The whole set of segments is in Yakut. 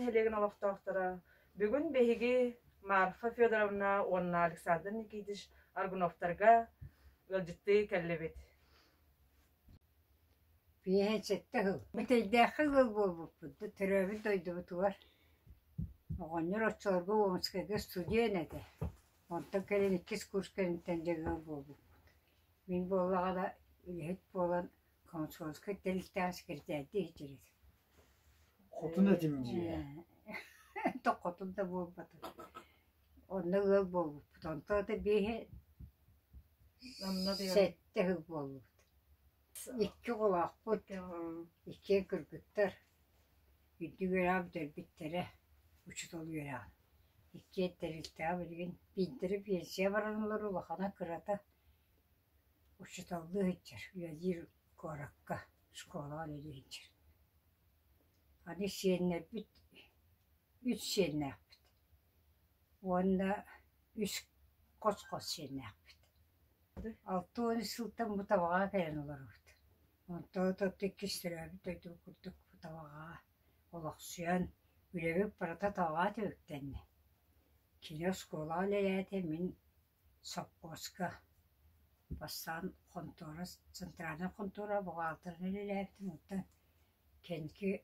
нэһилиэгин олохтоохторо, бүгүн биһиги Марфа Федоровна уонна Александр Никитич Аргуновтарга ыалдьыттыы кэллибит. 57 сыл. Бүтэйдээххэ ыал буолбуппут, төрөөбүт дойдубутугар. Оҕонньор оччолорго Омскайга студент этэ. Онтон кэлин иккис курс кэнниттэн дьэ ыал буолбуппут. Мин буоллаҕына үлэһит буолан комсомольскай тэрилтэҕэ секретарьдыы сылдьар этим. Хотун этим дии. Хотун да буолбатым. Онно ыал буолбуппут. Онтон ата биэһи сэттэ сыл буоллубут. Икки оҕолоохпут, иккиэн кыргыттар. Үрдүк үөрэҕи бүтэрбиттэрэ, учуутал үөрэҕин. Иккиэн тэрилтэҕэ билигин биирдэрэ пенсия баран олорор улахана кырата учууталлыы сылдьар, үлэлиир куоракка, школаҕа үлэлии сылдьар. Аны сиэннэрбит үс сиэннээхпит уонна үс хос-хос сиэннээхпит. 63 сылтан бу Табаҕаҕа кэлэн олоробут. Онтон отут иккис төрөөбүт дойдум курдук бу Табаҕаҕа олохсуйан, үлэбит барыта Табаҕа түбүктэннэ. Кини оскуолаҕа үлэлээтэ, мин сопхуоска бастаан хонтуора центральнай хонтуора буҕаалтырынан үлэлээбитим, онтон кэнники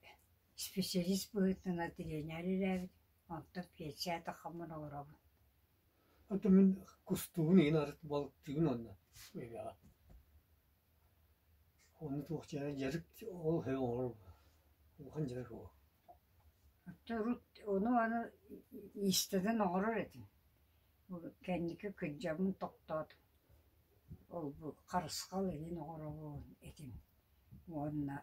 специалист быһыытынан отделение үлэлээбитим, онтон пенсия таххаммын олоробун. Ото мин кустугун иһин арыт балыктыыбын уонна эбэҕэ. Ону туох дьиэ дьарык ол иһин оҥорор улахан дьарык ол. Оттон урут ону аны иистэнэн оҥорор этим. Кэнники кырдьабын тохтоотум. Ол-бу харысхал эҥин оҥоробун этим уонна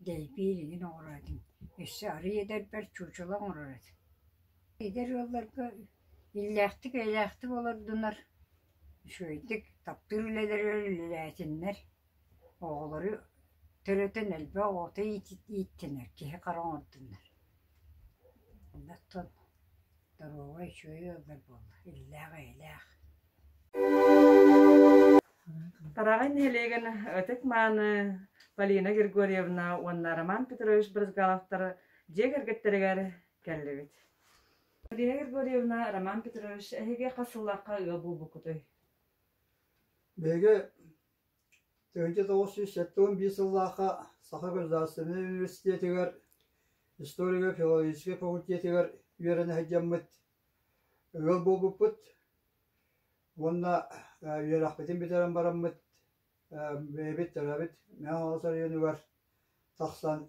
дэйбиир эҥин оҥорор этим. Өссө арыый эдэрбэр чуучула оҥорор этим. Эдэр ыалларга иллээхтик-эйэлээхтик олордунар, үчүгэйдик таптыыр үлэлэригэр үлэлээтиннэр, оҕолору төрөтөн элбэх оҕото ииттинэр, киһи-хара оҥордуннар. Оннуттан доруобай үчүгэй ыаллар буолла, иллээх-эйэлээх. Тараҕай нэһилиэгин ытык-мааны Полина Григорьевна уонна Роман Петрович Брызгаловтар дьиэ кэргэттэригэр кэллибит. Полина Григорьевна, Роман Петрович, эһиги хас сыллаахха ыал буолбуккутуй? Биһиги 1971 сыллаахха Саха государственнай университетыгар историко-филологическай факультетыгар үөрэнэ сылдьаммыт ыал буолбуппут уонна үөрэхпитин бүтэрэн бараммыт бэйэбит төрөөбүт Мэҥэ Хаҥалас оройуонугар тахсан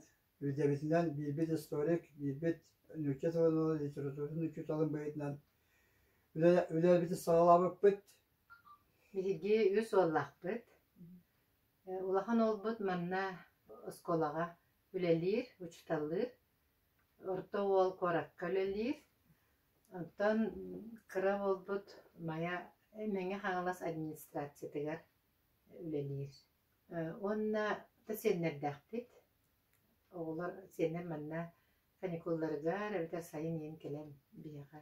Идэбитинэн биирбит историк, биирбит нуучча тылын уонна литературатын учууталын быһыытынан үлэбитин саҕалаабыппыт. Биһиги үс уоллаахпыт. Улахан уолбут манна оскуолаҕа үлэлиир, учууталлыыр. Орто уол куоракка үлэлиир. Онтон кыра уолбут Майа Мэҥэ Хаҥалас администрациятыгар үлэлиир. Уонна сиэннэрдээхпит. Оҕолор сиэннэр манна каникулларыгар эбэтэр сайын ийэн кэлэн биһиэхэ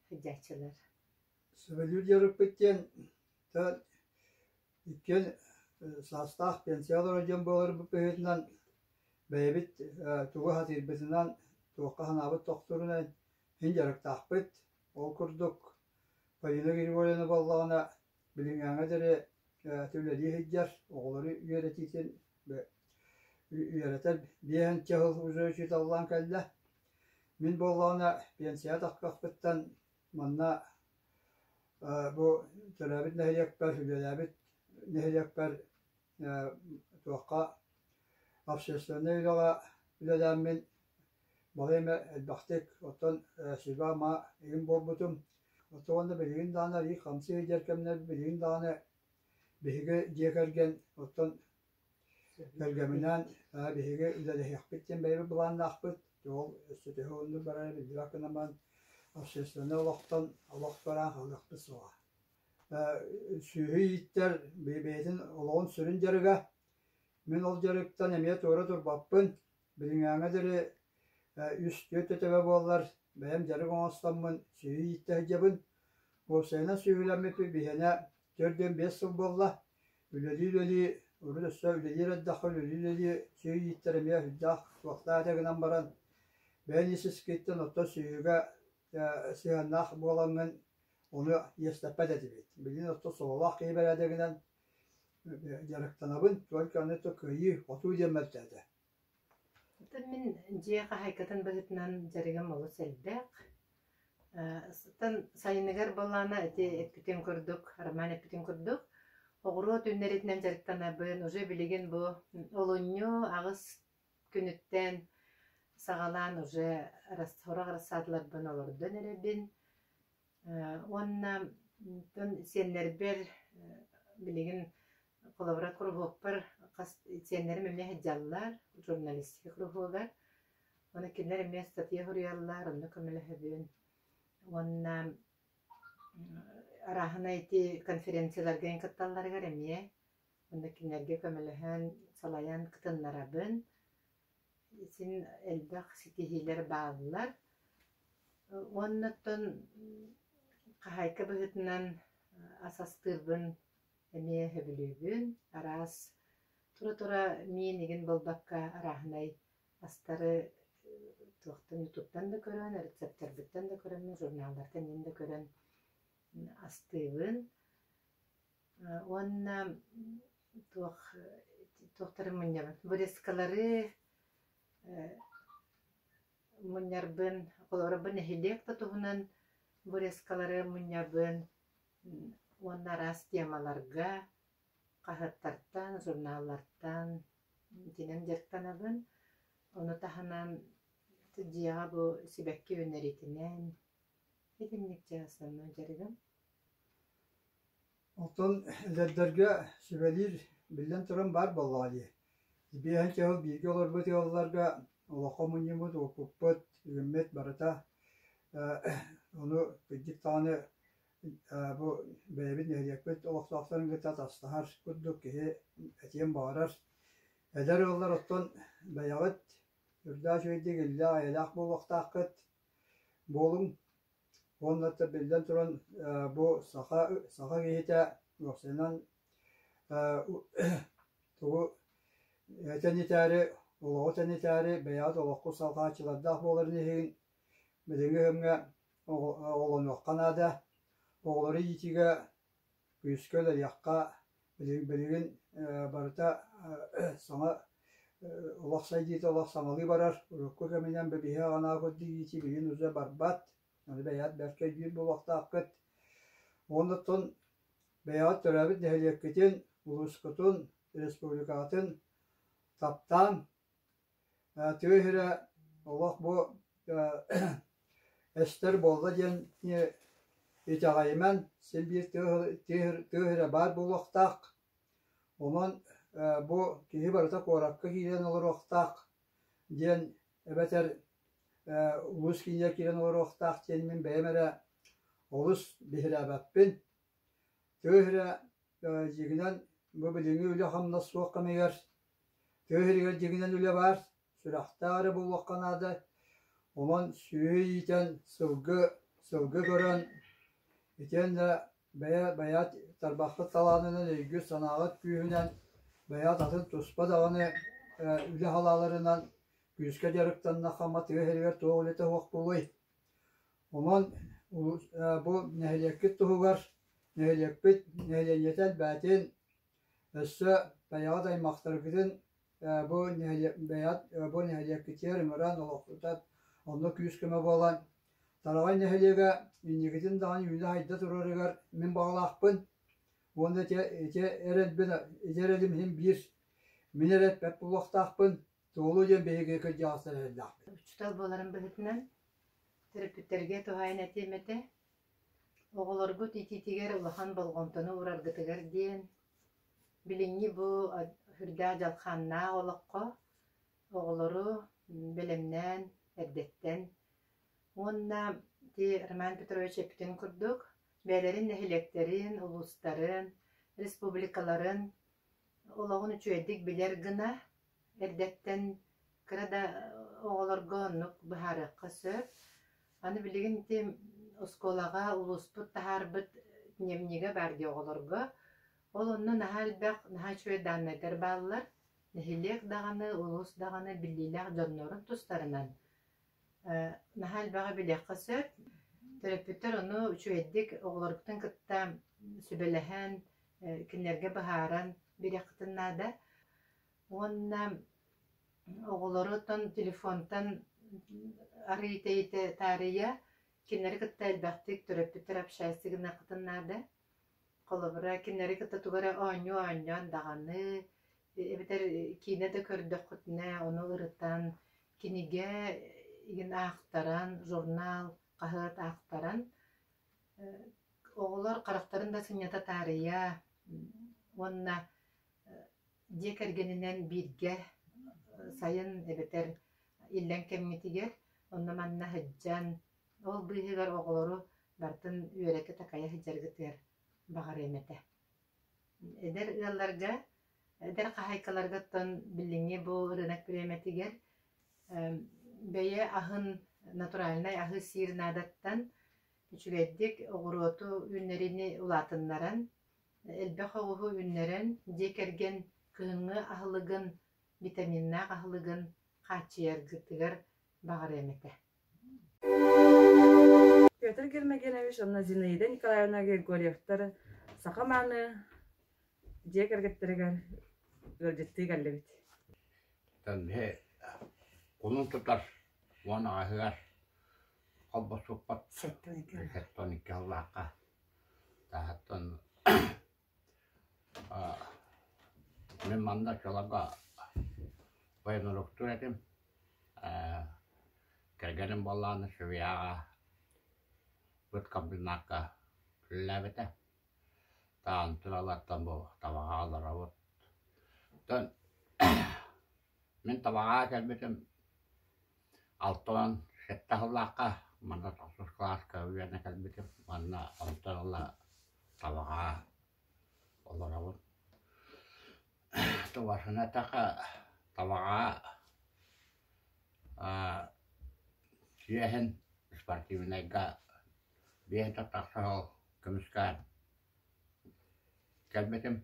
сылдьааччылар. Сөбүлүүр дьарыкпыт диэн иккиэн саастаах пенсия олорор дьон буоларбыт быһыытынан бэйэбит тугу сатыырбытынан, туохха санаабыт тохтуурунан иһин дьарыктаахпыт. Ол курдук Полина Григорьевна буоллаҕына билиҥҥээҥҥэ диэри үлэлии сылдьар, оҕолору үөрэтиитин үөрэтэр биэһинчэ сыл уже учууталлаан кэллэ. Мин буоллаҕына пенсияҕа тахсыахпыттан манна бу төрөөбүт нэһилиэкпэр, үлэлээбит нэһилиэкпэр туохха общественнай үлэҕэ үлэлээммин Балай эмэ элбэхтик оттон сүбэ-ама игин буолбутум. Оттон уонна билигин даҕаны арыый хамсыы сылдьар кэмнэр билигин даҕаны биһиги дьиэ кэргэн оттон кэргэминээн биһиги үлэлэһиэхпит диэн бэйэбит былааннаахпыт. Ол өссө төһө уһуннук барара биллибэт гынан баран общественнай олохтон олох бараан хаалыахпыт суоҕа. Сүөһү ииттэр бэйэтин олоҕун сүрүн дьарыга. Мин ол дьарыктан эмиэ туора турбаппын. Билиҥҥээҥҥэ диэри үс-түөрт өтөбө буоллар, бэйэм дьарык оҥостоммун сүөһү ииттэ сылдьабын. Уопсайынан сүөһүлэммиппит биһиэнэ 45 сыл буолла. Үлэлии-үлэлии, урут өссө үлэлиир эрдэххэ үлэлии-үлэлии сүөһү ииттэр эмиэ сүрдээх суохтаах этэ гынан баран, Бэйэн ис-искиттэн оттон сүөһүгэ сыһыаннаах буолаҥҥын ону иэстэппэт этибит. Билигин оттон сололоох киһи бэрээдэгинэн дьарыктанабын, только аны то кыайыы, хотуу диэн мэлтээтэ. Оттон мин дьиэ хаһаайкатын быһыытынан дьарыгым олус элбэх. Оттон сайыныгар буоллаҕына ити эппитим курдук, Роман эппитин курдук, оҕуруот үүннэриитинэн дьарыктанабын. Уже билигин бу олунньу аҕыс күнүттэн саҕалаан уже сорох рассадаларбын олордон эрэбин. Уонна онтон сиэннэрбэр билигин холобура куруһуокпар хас сиэннэрим эмиэ сылдьаллар журналистика куруһуогар. Уонна кинилэр эмиэ ыстатыйа суруйаллар, онно көмөлөһөбүн. Уонна арааһынай ити конференцияларга кытталларыгар эмиэ Онно кинилэргэ көмөлөһөн, салайан кытыннарабын. Син элбэх ситиһиилэр бааллар. Уонна оттон хаһаайка быһыытынан ас астыырбын эмиэ сөбүлүүбүн. Араас тура-тура миин игин буолбакка арааһынай астары туохтан ютубтан да көрөн, рецептэрбиттэн да көрөн, журналлартан иһин да көрөн астыыбын. Уонна туох туохтары мунньабын вырезкалары мунньарбын, холобура бу нэһилиэк да туһунан вырезкалары мунньабын уонна араас темаларга хаһыаттартан, журналлартан итинэн дьарыктанабын. Ону таһынан дьиэҕэ бу сибэкки үүннэриитинэн итинник дьэ основной дьарыгым. Оттон эдэрдэргэ сүбэлиир, биллэн туран, баар буоллаҕа дии. Биэһин чаһыл бииргэ олорбут ыалларга олоххо мунньуммут уоппуппут, үгүммүт барыта ону кырдьык даҕаны бу бэйэбит нэһилиэкпит олохтоохторун кытта атастаһар курдук киһи этиэн баҕарар. Эдэр ыаллар оттон бэйэҕит үрдээх үчүгэйдик иллээх-эйэлээх буолуохтааххыт. Буолуҥ Уонна биллэн туран бу саха саха киһитэ уопсайынан тугу тэнитээри олоҕу тэнитээри бэйэҕит олоххут салҕааччылардаах буоларын иһин билиҥҥи кэмҥэ оҕолонуохха наада. Оҕолору иитиигэ күүскэ үлэлиэххэ билигин барыта саҥа олох сайдыыта олох саҥалыы барар. Урукку кэминэн биһиги аҕанаах курдук иитии билигин уже барбат. Аны бэйэҕит бэркэ өйдүүр буолуохтааххыт. Уонна оттон бэйэҕит төрөөбүт нэһилиэккитин, улуускутун, республикаҕытын таптаан тыа сирэ олох бу эстэр буолла диэн итэҕэйимэн, син биир тыа сирэ баар буолуохтаах. Онон бу киһи барыта куоракка киирэн олоруохтаах диэн эбэтэр улуус киинигэр киирэн олоруохтаах диэн мин бэйэм эрэ олус биһирээбэппин. Тыа сирэ дьиҥинэн бу билиҥҥи үлэ-хамнас суох кэмигэр тыа сиригэр дьиҥинэн үлэ баар, сүрэхтээх эрэ буолуохха наада. Онон сүөһү иитэн, сылгы, сылгы көрөн, итиэннэ бэйэ бэйэ тарбаххыт талаанынан, өйгүт-санааҕыт күүһүнэн бэйэҕит атын туспа даҕаны үлэ салааларынан күүскэ дьарыктаннахха ама тыа сиригэр туох үлэтэ суох буолуой? Онон бу нэһилиэккит туһугар нэһилиэкпит нэһилиэнньэтэ элбээтин, өссө бэйэҕит аймахтаргытын бу нэһилиэк бэйэҕит бу нэһилиэккитигэр ыҥыран олохсутан онно күүс-көмө буолан Тараҕай нэһилиэгэ инникитин даҕаны үүнэ-сайда турарыгар мин баҕалаахпын уонна ити ити эрэлбин ити эрэлим иһин биир мин эрэ эппэт буолуохтаахпын Туолу диэн биһиги кырдьаҕастар эрэллээхпит. Учуутал буоларым быһыытынан төрөппүттэргэ туһаайан этиэм этэ. Оҕолоргут иитиитигэр улахан болҕомтону уураргытыгар диэн билиҥҥи бу сүрдээх дьалхааннаах олоххо оҕолору бэлэмнээн эрдэттэн уонна ити Роман Петрович эппитин курдук бэйэлэрин нэһилиэктэрин, улуустарын, республикаларын олоҕун үчүгэйдик билэр гына эрдэттэн кыра да оҕолорго оннук быһаарыахха сөп. Аны билигин ити оскуолаҕа улууспут таһаарбыт дневнигэ баар дии оҕолорго. Ол онно наһаа элбэх, наһаа үчүгэй дааннайдар бааллар. Нэһилиэк даҕаны, улуус даҕаны биллиилээх дьоннорун тустарынан. Наһаа элбэҕи билиэххэ сөп. Төрөппүттэр ону үчүгэйдик оҕолоргутун кытта сүбэлэһэн, кинилэргэ быһааран биэриэххитин наада. Уонна оҕолору оттон телефонтан арыый тэйитэ таарыйа, кинилэри кытта элбэхтик төрөппүттэр общайся гыныаххытын наада. Холобура, кинилэри кытта тугу эрэ оонньуу оонньоон даҕаны, эбэтэр киинэ да көрдөххүтүнэ, ону ырытан, кинигэ игин аахтаран, журнал, хаһыат аахтаран, оҕолор харахтарын да сынньата таарыйа уонна дьиэ кэргэнинэн бииргэ сайын эбэтэр иллэҥ кэмҥитигэр онно-манна сылдьан, ол быыһыгар оҕолору барытын үөрэтэ-такайа сылдьаргытыгар баҕарыам этэ. Эдэр ыалларга, эдэр хаһаайкаларга оттон билиҥҥи бу рынок бириэмэтигэр бэйэ аһын натуральнай аһы сиир наадаттан үчүгэйдик оҕуруоту үүннэриини улаатыннаран, элбэх оҕуһу үүннэрэн, дьиэ кэргэн кыһыҥҥы аһылыгын, витаминнаах аһылыгын хааччыйаргытыгар баҕарыам этэ. Петр Гермогенович уонна Зинаида Николаевна Григорьевтар саха мааны дьиэ кэргэттэригэр ыалдьыттыы кэллибит. Кулун тутар уон аҕаһыгар холбосуппат 72 сыллаахха таһаттан мин манна Чолого военруктуур этим Кэргэним буоллаҕына Швеяҕа быткомбинакка үлэлээбитэ. Таан туралартан бу табаҕа олоробут. Оттон мин табаҕа кэлбитим 67 сыллаахха манна тохсус кылааска үөрэнэ кэлбитим. Манна онтон ыла табаҕа олоробун. Тубасына эттэххэ табаҕа Сүөһүн спортивнайга биэһэ тахса сыл көмүскээн кэлбитим.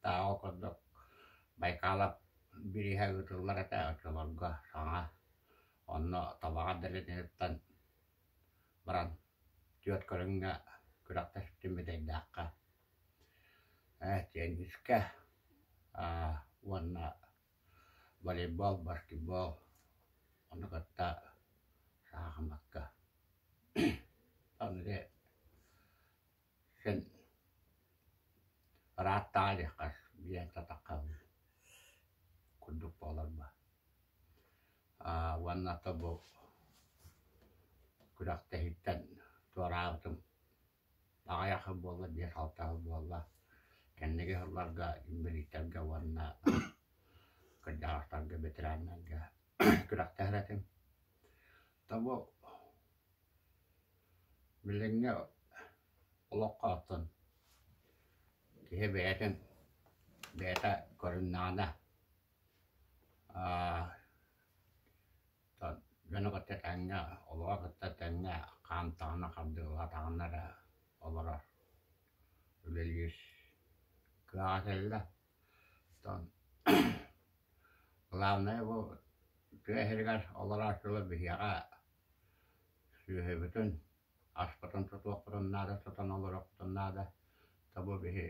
Тааҕы курдук Байкалов бирииһэ ыытыллар этэ оччолорго саҥа. Онно Табаҕа дэриэбинэтиттэн баран түөрт көрүҥҥэ күрэхтэспитим Бүтэйдээххэ, теннискэ уонна волейбол, баскетбол, ону кытта саахымакка. Аны син ырааттаҕа диэххэ биэн сатахха курдук буолар ба. Уонна то бу күрэхтэһииттэн туораабытым Аҕыйах сыл буолла, 5-6 сыл буолла. Кэнники сылларга инбэлииттэргэ уонна кырдьаҕастарга, ветераннарга күрэхтэһэр этим. Тобу билиҥҥи олоххо оттон киһи бэйэтин бэйэтэ көрүннэҕинэ Дьону кытта тэҥҥэ, олоҕу кытта тэҥҥэ хаамтаҕына, хардыылаатаҕына эрэ олорор, үлэлиир кыаҕа кэллэ. Оттон главное бу тыа сиригэр олорооччулар биһиэхэ сүөһүбүтүн, аспытын тутуохпутун наада, тутан олоруохпутун наада. Тобу биһи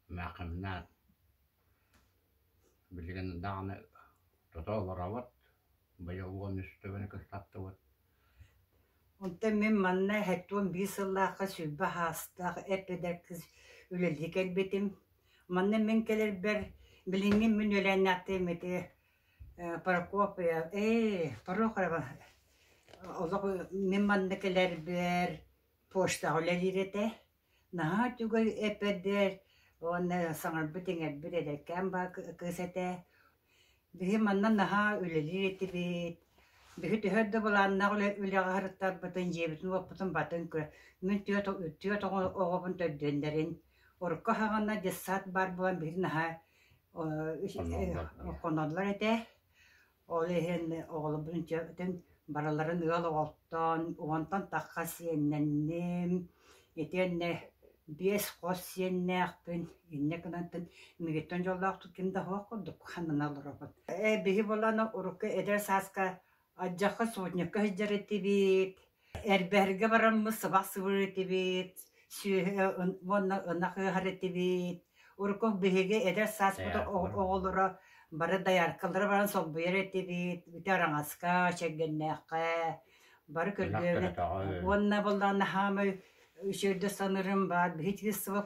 эмээххиминээн Билигин даҕаны тута олоробут, быйыл 13 төбөнү кыстаттыбыт. Онтон мин манна 71 сыллаахха 20 саастаах эп-эдэр кыыс үлэлии кэлбитим. Манна мин кэлэрбэр билиҥҥи мин үөлээннээхтэрим ити Прокопьев, ээ, Прохорова олох мин манна кэлэрбэр почтаҕа үлэлиир этэ. Наһаа үчүгэй эпэрдэр уонна саҥарбыт-иҥэрбит эдэркээн баар кыыс этэ. Биһи манна наһаа үлэлиир этибит. Биһи төһө да былааннаах үлэҕэ сырыттарбытын, дьиэбитин-уоппутун батын мин түөрт оҕобун төрдүөннэрин урукку саҕана детсад баар буолан биһи наһаа хоноллор этэ. Ол иһин оҕолорбун дьэ барыларын ыал оҕолтон, уонтан тахха сиэннэнним, итиэннэ биэс хос сиэннээхпин, инньэ гынан миигиттэн дьоллоохтук ким да суох курдук ханнана олоробун. Ээ, биһи буоллаҕына урукку эдэр сааска Алдьархай субботникка сылдьар этибит, эрбэһэргэ бараммыт сыбах сыбыр этибит, сүөһү уонна ынах ыаһар этибит. Урукку биһиги эдэр сааспыт оҕолоро бары дояркалара баран солбуйар этибит, бүтэ араҥаска, чэргэннээххэ бары көргүөбүт. Уонна буоллаҕына хаамай үчүгэйдик саныырым баар, биһиги сыла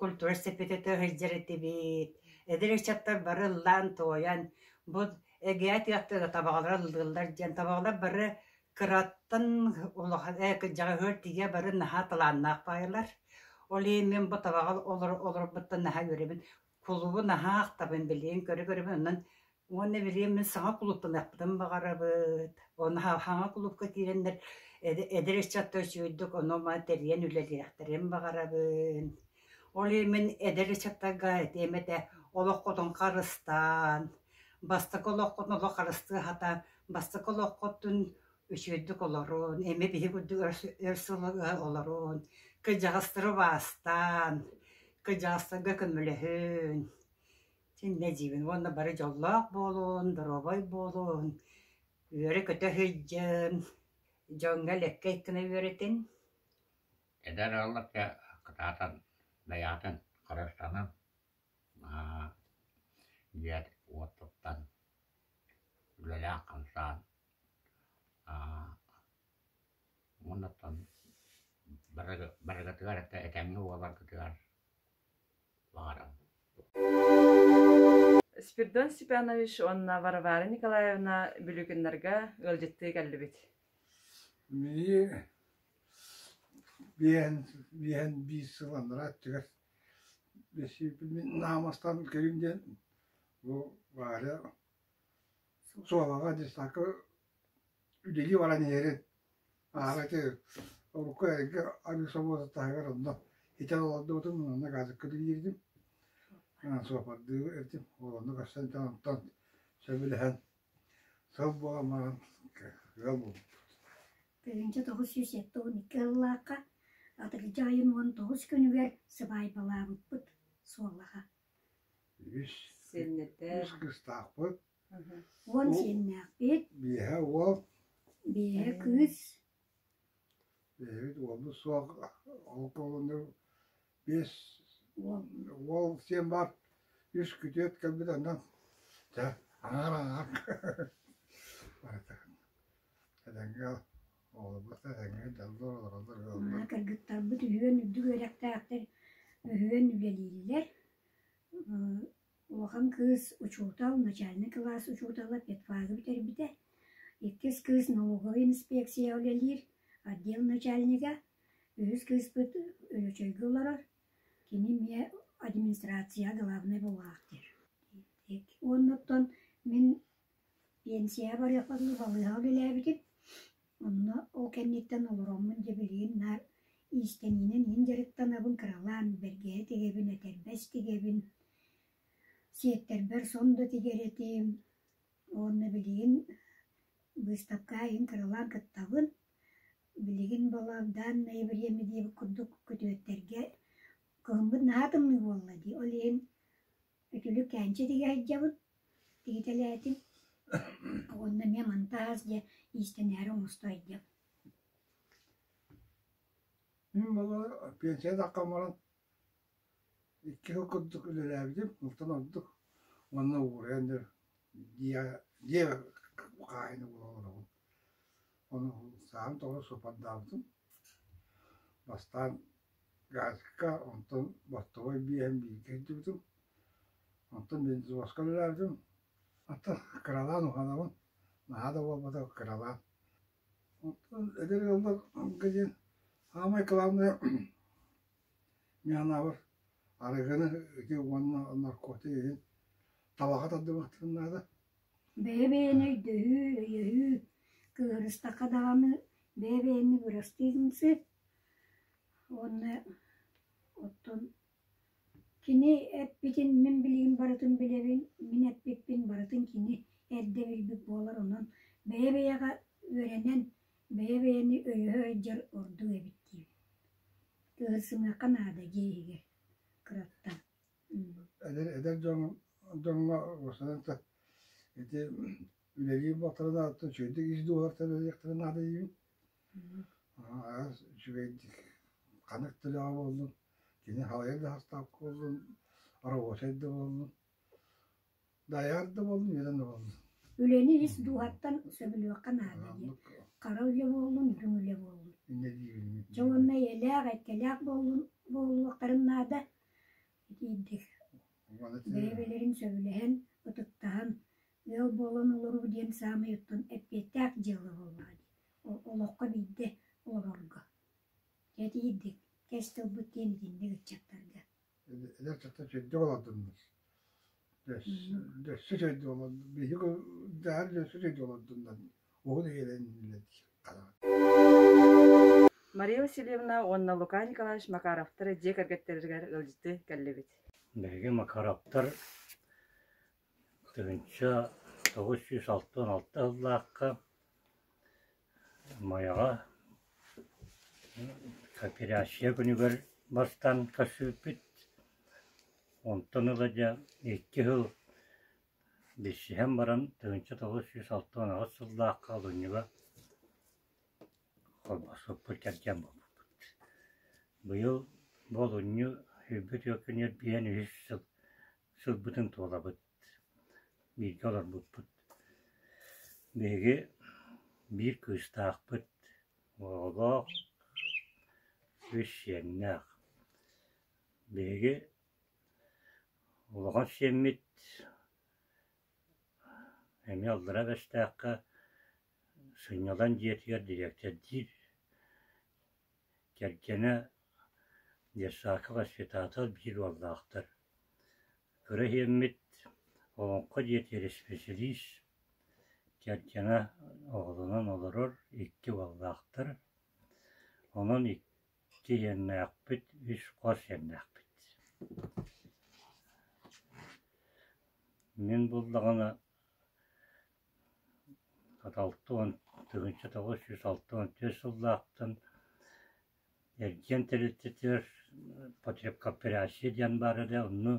культура сэппитэтэ сылдьар этибит. Эдэр ыччаттар бары ыллаан-туойан, бу Эгээт ыахтыга табаҕалара ыллыыллар диэн табаҕалар бары кыраттан улахан ээ кырдьаҕаһыар тиийэ бары наһаа талааннаах баайылар. Ол иһин мин бу табаҕа олорорбуттан наһаа үөрэбин. Кулубу наһаа ахтабын билигин көрө-көрөбүн онон уонна билигин мин саҥа кулууптаныахпытын баҕарабыт. Уонна саҥа кулуупка киирэннэр эдэр ыччаттар үчүгэйдик ону-маны тэрийэн үлэлиэхтэрин баҕарабын. Ол иһин мин эдэр ыччаттарга этиэм этэ, олоххутун харыстаан, бастакы олоххутун олох харыстыы сатаан, бастакы олоххутун үчүгэйдик олорун, эмиэ биһиги курдук өр сыл олорун, кырдьаҕастары убаастаан, кырдьаҕастарга көмөлөһүн. Итиннэ диибин уонна бары дьоллоох буолун, доруобай буолун, үөрэ-көтө сылдьын, дьоҥҥо элэккэй гына үөрэтин. Эдэр ыалларга кытаатан, бэйэҕитин харыстанан, дьиэ уот туттан, үлэлээн-хамсаан уоннаттан барыгытыгар этэҥҥэ буоларгытыгар баҕарабын. Спиридон Степанович уонна Варвара Николаевна Бүлүүкүннарга ыалдьыттыы кэллибит. Мии биэһэн биэһэн биир сыл анараа өттүгэр наамастан көрүҥ диэн бу Варя Суолаҕа десакка үлэлии баран иһэрин аара ити урукку эргэ арыы собуота таһыгар онно итэн олордубутум онно газыкка үлэлиирдим суоппардыы этим ол онно көрсөн онтон сөбүлэһэн сыл буолан баран ыал буолбуппут. 1972 сыллаахха атырдьах ыйын 19 күнүгэр сыбаайбалаабыппыт суолаҕа. Үс үс кыыстаахпыт. Уон сиэннээхпит. Биэһэ уол. Биэһэ кыыс. Биэһэбит уолбут суох ол кылыныр биэс уол сиэн бар үс күтүөт кэлбит онон дьэ аҥаар аҥаар барыта этэҥҥэ оҕолорбут этэҥҥэ дьоллор олороллор ыаллар. Кыргыттарбыт үһүөн үрдүк үөрэхтээхтэр, үһүөн үлэлииллэр. Улахан кыыс учуутал, начальнай кылаас учуутала педфагы бүтэрбитэ. Иккис кыыс налоговай инспекция үлэлиир, отдел начальнига. Үһүс кыыспыт Өлөчөйгө олорор, кини эмиэ администрация главнай бухгалтер. Уонна оттон мин пенсияҕа барыахпар дылы балыыһаҕа үлэлээбитим. Онно ол кэнниттэн олороммун дьэ билигин наар иистэниинэн иһин дьарыктанабын, кыралаан бэргэһэ тигэбин, этэрбэс тигэбин, сиэттэрбэр сон да тигэр этим. Уонна билигин быыстапкаҕа иһин кыралаан кыттабын. Билигин буола данное время диэбит курдук күтүөттэргэ кыһыммыт наһаа тымныы буолла дии. Ол иһин үтүлүк кээнчэ тигэ сылдьабын, тигитэлээтим. Уонна эмиэ монтаас дьэ иистэнээри оҥосто сылдьабын. Мин буола пенсия таххан баран икки сыл курдук үлэлээбитим, онтон ордук уонна уурайан дьиэ дьиэ хаһаайына буола олоробун. Ону саам тоҕо суоппардаабытым. Бастаан газка, онтон бостовой биэһэн бииргэ сылдьыбытым. Онтон бензовозка үлэлээбитим. Оттон кыралаан уһанабын, наһаа да буолбатах кыралаан. Оттон эдэр ыалларга диэн саамай кылаабынайа мин санаабар арыгыны ити уонна наркотик иһин табаҕа тардыбаттарын наада. Бэйэ-бэйэни өйдөһүү, өйөһүү, кыыһырыстахха даҕаны бэйэ-бэйэни бырастыы гынсыы уонна оттон кини эппитин мин билигин барытын билэбин, мин эппиппин барытын кини эрдэ билбит буолар, онон бэйэ-бэйэҕэ үөрэнэн, бэйэ-бэйэни өйөһө сылдьар ордук эбит диибин. Кыыһырсымыахха наада дьиэ иһигэр кыраттан. Эдэр эдэр дьоҥ дьоҥҥо ити Үлэлиир буолтарына оттон үчүгэйдик ис дууһалартан үлэлиэхтэрин наада диибин. Араас үчүгэйдик ханнык да үлэҕэ буоллун, кини халайар да састаапка буоллун, рабочай да буоллун, дайаар да буоллун, үөрэн да буоллун. Үлэни ис дууһаттан сөбүлүөххэ наада диэн. Хара үлэ буоллун, үрүҥ үлэ буоллун. Инньэ диибин. Дьэ уонна эйэлээх, эккэлээх буоллун буолуохтарын наада. Итиирдик. Бэйэ-бэйэлэрин сөбүлэһэн, ытыктаһан, ыал буолан олоруу диэн саамай оттон эппиэттээх дьыала буоллаҕа дии. Олоххо биирдэ олорорго. Дьэ итиирдик, кэс тылбыт диэн итинник ыччаттарга. Эдэр ыччаттар чэйдик олордуннар. Өссө чэйдик олордун. Биһиги даһар өссө чэйдик олордуннар. Уһун үйэлэннилэр Мария Васильевна уонна Лука Николаевич Макаровтар дьиэ кэргэттэригэр ыалдьыттыы кэллибит. Биһиги Макаровтар 1966 сыллаахха Майаҕа кооперация күнүгэр бастаан көрсүбүппүт. Онтон ыла дьэ икки сыл билсиһэн баран 1968 сыллаахха олунньуга холбоспуппут, кэргэн буолбуппут. Быйыл бу олунньу сүүрбэ түөрт күнүгэр биээн үһүс сыл сылбытын туолабыт, бииргэ олорбуппут. Биһиги биир кыыстаахпыт, оҕолоох, үс сиэннээх. Биһиги улахан сиэммит эмиэ аллара Бэстээххэ сынньалаҥ дьиэтигэр дириэктэрдиир, кэргэнэ детсадка воспитатель биир уоллаахтар. Кыра иһиэммит Олоҥхо дьиэтигэр исписэлиис, кэргэнэ оҕолонон олорор, икки уоллаахтар. Онон икки иэннээхпит, үс хос иэннээхпит. Мин буллаҕына 1964 сыллаахтан эргиэн тэрилтэтигэр потребкооперация диэн баар этэ, онно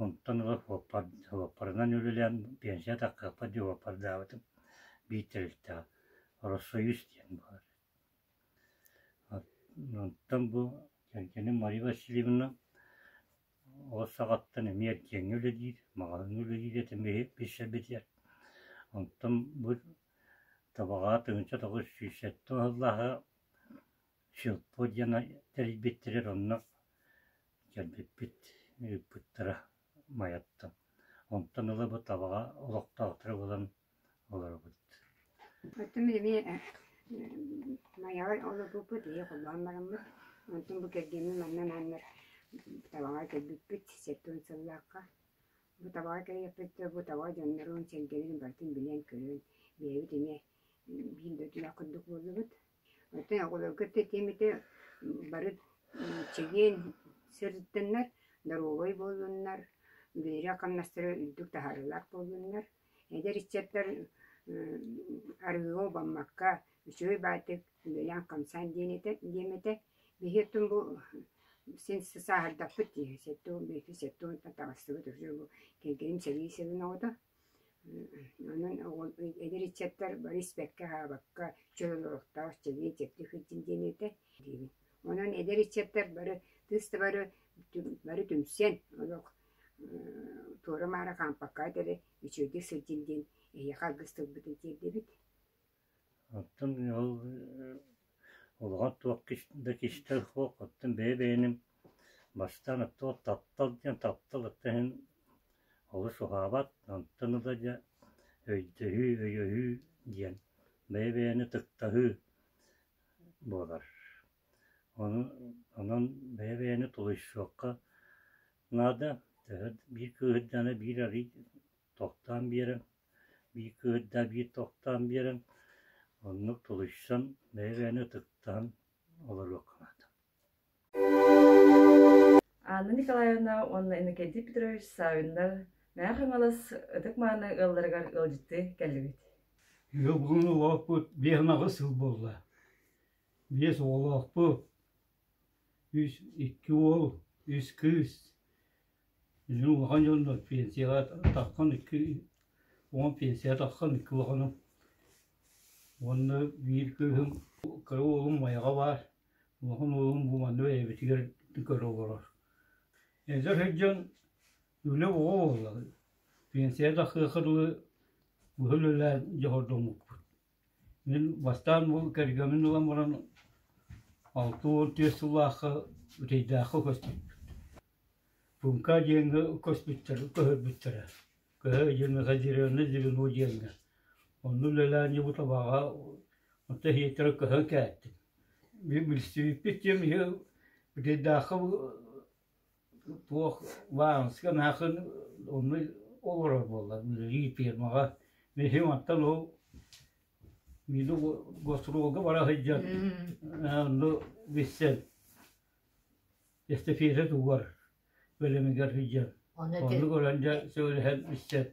онтон ыла суоппарынан үлэлээн пенсия таххыахпар диэри суоппардаабытым биир тэрилтэҕэ Россоюз диэн баар. Онтон бу кэргэним Мария Васильевна Ол саҕаттан эмиэ эргиэҥҥэ үлэлиир, маҕаһыыҥҥа үлэлиир этим билсэрбитигэр. Онтон бу Табаҕа 1907 сыллааҕы Силпо диэн тэрийбиттэригэр онно кэлбиппит, ыыппыттара Майаттан. Онтон ыла бу Табаҕа олохтоохторо буолан олоробут. Оттон мин эмиэ Майаҕа олорбуппут, ийэ холбоон бараммыт. Онтон бу кэргэним манна анааннар Табаҕа кэлбиппит 70 сыллаахха. Бу Табаҕа кэлиэхпит да бу Табаҕа дьоннорун, сэргэлэрин барытын билэн-көрөн, бэйэбит эмиэ биир дойдулаах курдук буоллубут. Оттон оҕолорго этиэм этэ бары чэгиэн сырыттыннар, доруобай буоллуннар, үлэлэрэ-хамнастара үрдүк таһаарыылаах буоллуннар. Эдэр ыччаттар арыгыга убаммакка, үчүгэй баайдык үлэлээн-хамсаан диэн этэ диэм этэ. Биһиги оттон бу син сааһырдахпыт дии, 75 70 таҕыстыбыт уже бу кэргэним сэрии сылын оҕото. Онон эдэр ыччаттар бары испэккэ-аһаабакка чөл олохтоох, чэгиэн чэбдик сылдьын диэн этэ диибин. Онон эдэр ыччаттар бары тыс да бары бары түмсэн олох туора-маара хаампакка эрэ үчүгэйдик сылдьын диэн эһиэхэ алгыс тылбытын тиэрдэбит. Оттон ол улахан туох да кистэл суох, оттон бэйэ-бэйэни бастаан оттон таптал диэн таптал оттон иһин олус уһаабат, онтон ыла дьэ өйдөһүү, өйөһүү диэн бэйэ-бэйэни ытыктаһыы буолар. Ону онон бэйэ-бэйэни тулуйсуохха наада. Төһө биир кыыһырдаҕына биир арый тохтоон биэрэн, биир кыыһырда биир тохтоон биэрэн, оннук тулуйсан, бэйэ-бэйэни ытыктаһан олоруохха наада. Анна Николаевна уонна Иннокентий Петрович Саввиннар Мэҥэ Хаҥалас ытык-мааны ыалларыгар ыалдьыттыы кэллибит. Ыал буолан олооппут 58 сыл буолла. Биэс оҕолоохпут, үс икки уол, үс кыыс. Билигин улахан дьоннор пенсияҕа тахсан икки Уон пенсия тахсан икки улаханым. Уонна биир кыыһым кыра уолум Майаҕа баар, улахан уолум бу манна бэйэбитигэр көрө олорор. Эдэр сылдьан үлэ оҕо буолла. Пенсия тахсыахха дылы быһа үлэлээн дьоһордоммуппут. Мин бастаан бу кэргэммин ылан баран 64 сыллаахха Үтэйдээххэ көспүппүт. Пунка диэҥҥэ көспүттэр, көһөрбүттэрэ. Көһө Елизавета Звено диэҥҥэ. Онно үлэлээн дьэ бу табаҕа онто иһиттэрэ көһөн кээттим. Билсибиппит диэн иһи Үтэйдээххэ туох Лааныска наахын онно олорор буолла үлэлии фермаҕа. Миһим оттон ол миину гастролга бара сылдьан онно билсэн эстафета тугар бэлэмигэр сылдьан онно көрөн дьэ сөбүлэһэн билсэн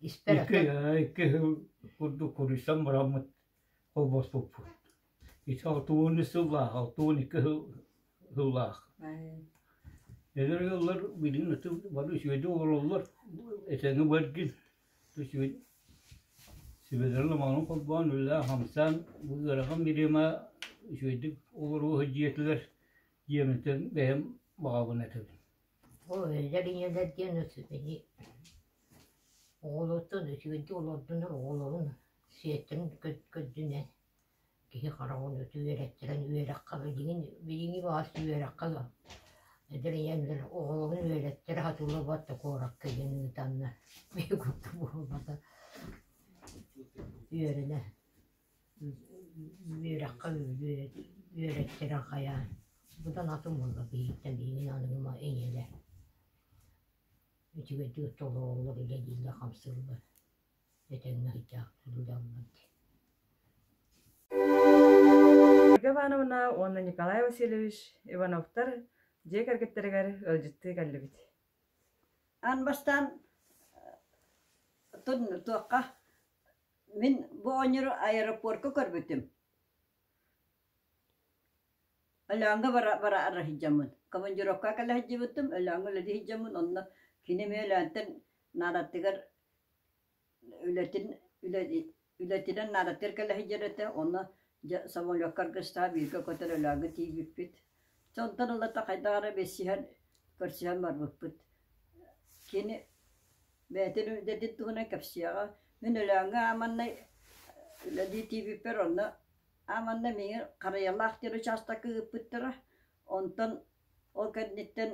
икки сыл курдук куруйсан бараммыт холбоспуппут. Ити 63 сыллаах, 62 сыллаах. Эдэр ыаллар билигин аты бары үчүгэйдик олороллор, этэҥҥэ бэргин үчүгэй сүбэлэрин омоонун холбоон үлэлээн-хамсаан бу ыарахан бириэмэ үчүгэйдик олоруо дьиэтилэр дьиэминтэн бэйэм баҕабын этэбин. Ол эдэр ийэлэр диэн үчүгэйи оҕолортон үчүгэйдик олордунар оҕолорун сиэттэрин көрдүнэн киһи хараҕын өтө үөрэттэрэн үөрэххэ билигин билиҥҥи баҕас үөрэххэ эдэр ийэлэр оҕолорун үөрэттэрэ сатыыллар да куоракка диэн ыытаннар биһи курдук буолбата үөрэнэ үөрэххэ үөрэттэрэн хайаан быдан атын буолла биһиттэн билигин аныгы ийэлэр үчүгэйдик толороллор үлэлииллэр-хамсыыллар этэҥҥэ сылдьаллар дии. Ольга Ивановна уонна Николай Васильевич Ивановтар дьиэ кэргэттэригэр ыалдьыттыы кэллибит. Аан бастаан туохха мин бу оонньууру аэропорка көрбүтүм. Өлөөҥҥө бара бара сылдьаммын, командировка кэлэ сылдьыбытым, Өлөөҥҥө үлэлии сылдьаммын, онно кини эмиэ Өлөөнтөн наадатыгар үлэтин үлэтинэн наадатыгар кэлэ сылдьар этэ, онно дьэ самолекка аргыстаһа бииргэ көтөр Өлөөҥҥө тиийбиппит. Дьэ онтон ылата хайдах эрэ билсиһэн, көрсүһэн барбыппыт. Кини бэйэтин үлэтин туһунан кэпсиэҕэ. Мин Өлөөҥҥө ааманнай үлэлии тиийбиппэр онно ааманна миигин Харайалаах диэн учаастакка ыыппыттара. Онтон ол кэнниттэн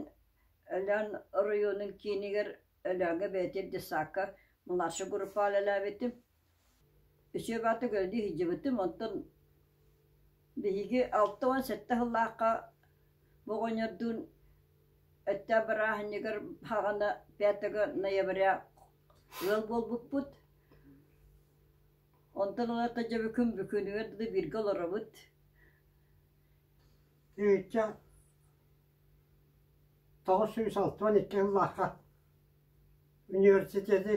Өлөөн оройуонун киинигэр Өлөөҥҥө бэйэтин детсадка младшай группаҕа үлэлээбитим. Үчүгэй баҕатык үлэлии сылдьыбытым. Онтон биһиги 67 сыллаахха бу оҕонньордуун Өктөөп бырааһынньыгар хаҕана 5 ноября ыал буолбуппут. Онтон ылата дьэ бүгүн бүгүнүгэр дылы бииргэ олоробут. 1962 сыллаахха университеты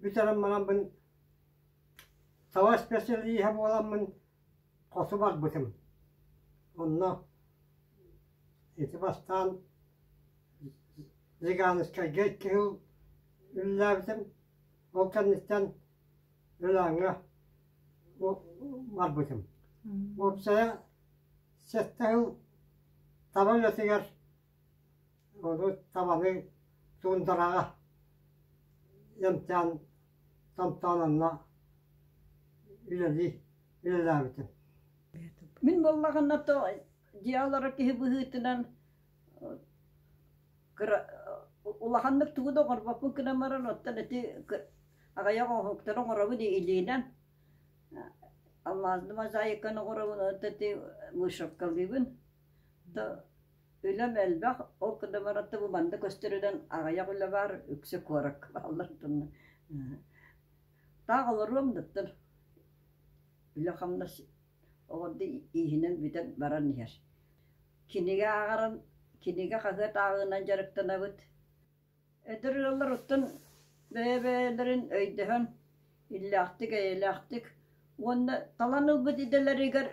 бүтэрэн бараммын саба специалиһа буоламмын хоту барбытым. Онно ити бастаан Жиганскайга икки сыл үлэлээбитим. Ол кэнниттэн Өлөөҥҥө барбытым. Уопсайа сэттэ сыл таба үлэтигэр ону табаны туундараҕа эмтээн томтоон онно үлэлии үлэлээбитим. Мин буоллаҕына то дьиэ олорор киһи быһыытынан кыра улаханнык тугу да оҥорбоппун гынан баран оттон ити аҕыйах оҥоһуктары оҥоробун илиинэн алмаазный мозаиканы оҥоробун уонна ити вышивкалыыбын да үлэм элбэх ол гынан баран бу манна көстөрүнэн аҕыйах үлэ баар үксэ куоракка бааллар таах олоруом да үлэ-хамнас оҕордо ииһинэн бүтэн баран иһэр. Кинигэ ааҕаран, кинигэ хаһыат ааҕыынан дьарыктанабыт. Эдэр ыаллар оттон бэйэ-бэйэлэрин өйдөһөн, иллээхтик-эйэлээхтик уонна талан ылбыт идэлэригэр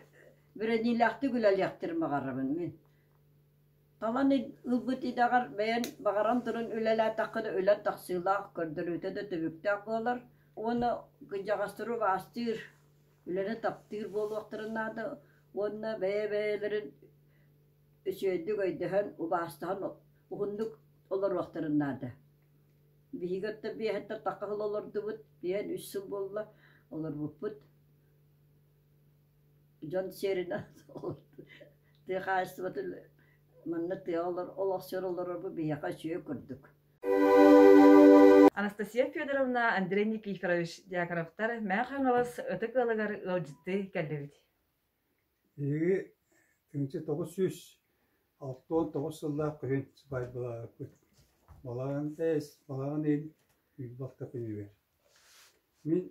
бэриниилээхтик үлэлиэхтэрин баҕарабын мин. Талан ылбыт идэҕэр бэйэн баҕаран туран үлэлээтэххинэ үлэн тахсыылаах, көрдөрүүтэ да түбүктээх буолар. Уонна кырдьаҕастары убаастыыр, үлэни таптыыр буолуохтарын наада уонна бэйэ-бэйэлэрин үчүгэйдик өйдөһөн, убаастаһан уһуннук олоруохтарын наада. Биһиги оттон биэһэттэн тахха сыл олордубут, биэһэн үс сыл буолла олорбуппут. Дьон сиэринэн тыа хаһаайыстыбатын манна тыаҕа олохсуйар олорорбут биһиэхэ үчүгэй курдук. Анастасия Федоровна, Андрей Никифорович Дьяконовтар Мэҥэ Хаҥалас Ытык ыалыгар ыалдьыттыы кэллибит. Биһиги 1969 сыллаах күһүн сыбаайбалаабыппыт. Балаҕан эс, балаҕан ыйын үүт күнүгэр. Мин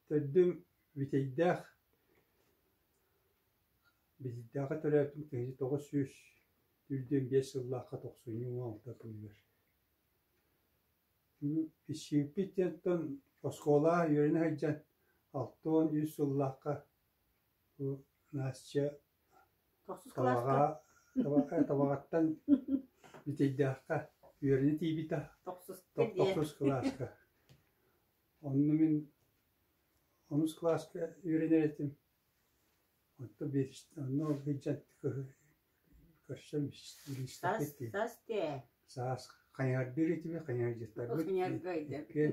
төрдүм Бүтэйдээх Бүтэйдээххэ төрөөбүтүм 1945 сыллаахха тохсунньу 16 күнүгэр. Исииппит диэнтэн оскуолаҕа үөрэнэ сылдьан 63 сыллаахха бу Настя Табаҕа Табаҕаттан Бүтэйдээххэ үөрэнэ тиийбитэ тохсус кылааска. Онно мин онус кылааска үөрэнэр этим. Онтон онно сылдьан көрсөн билистэхпит дии. Саас хайыһардыыр этибит, хайыһардьыттарбыт иккиэн